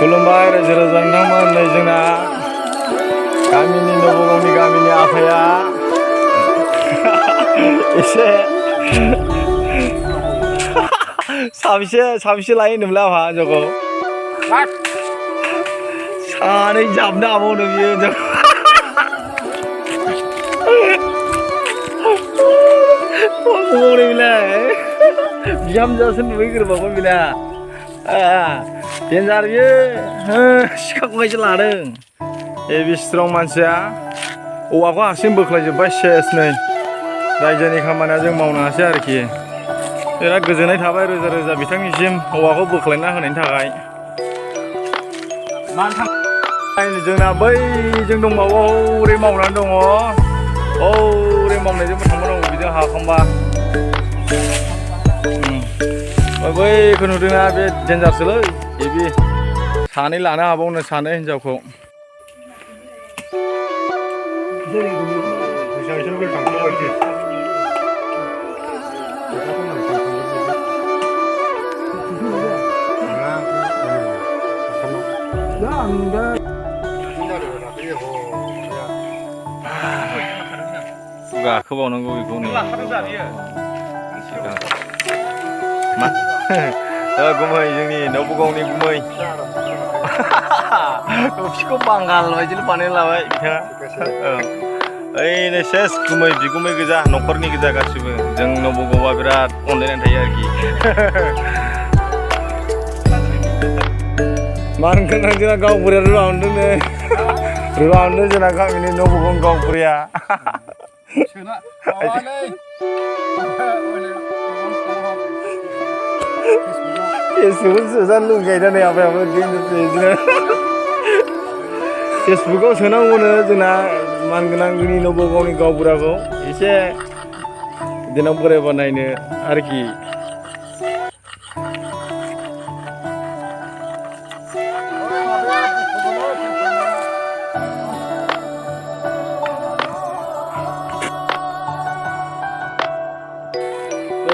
खुलुमबाय रायजो राजा नोंथांमोन नै जोंना गामिनि नबगावनि गामिनि आफाया एसे साबेसे लायो होनदोंमोनलाय आफा जौखौ सानै जाबनो हाबावनो बियो बेलाय बिहामजोआसो नुहैग्रोबावगोन बेना डेन्जार बियो सिखाखौहायसो लादों बे स्ट्रं मानसिया औवाखौ हारसिं बोख्लायजोब्बाय सेस नै रायजोनि खामानिया जों मावनो हासै आरोखि बिराद गोजोननाय थाबाय रोजा रोजा बिथांनिसिम औवाखौ बोख्लायना होनायनि थाखाय जोंना बैजों दंबावो हौरै मावनानै दङ हौरै मावनायजोंबो थांबावनांगौ बिजों हाखांबा बैखौ नुदोंना बे डेन्जारसोलै हेभि सानै लानो हाबावनो सानै हिनजावखौ गाखोबावनांगौ बेखौ मा गुमै जोंनि नबगावनि गुमै टफिखौ बांगाल बायदिल' बानायना लाबाय बिथाङा ओइनो सेस गुमै बिगुमै गोजा न'खरनि गोजा गासिबो जों नबगावआ बिराद अनलायनानै थायो आरोखि मान गोनां जोंना गावबुराया रुवा मोनदों नै रुवा मोनदों जोंना गामिनि नबगावनि गावबुराया फेसबुकआव सोजानो लुगैना नै आफायाबो बिदिनो फेसबुकआव सोनांगौनो जोंना मानगोनां जोंनि नबगावनि गावबुराखौ एसे देनां बोरायबा नायनो आरोखि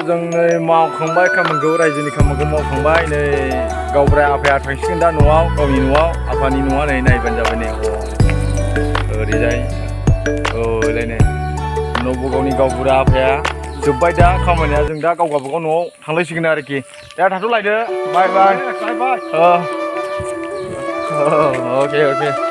जों नै मावखांबाय खामानिखौ रायजोनि खामानिखौ मावखांबाय नै गावबुरा आफाया थांसिगोन दा न'आव गावनि न'आव आफानि न'आ नै नायबानो जाबाय नै ओरैजाय ओरैलाय नै नबगावनि गावबुरा आफाया जोब्बाय दा खामानिया जों दा गावबागाव न'आव थांलायसिगोन आरोखि दा थाथ'लायदो बाय बाय अके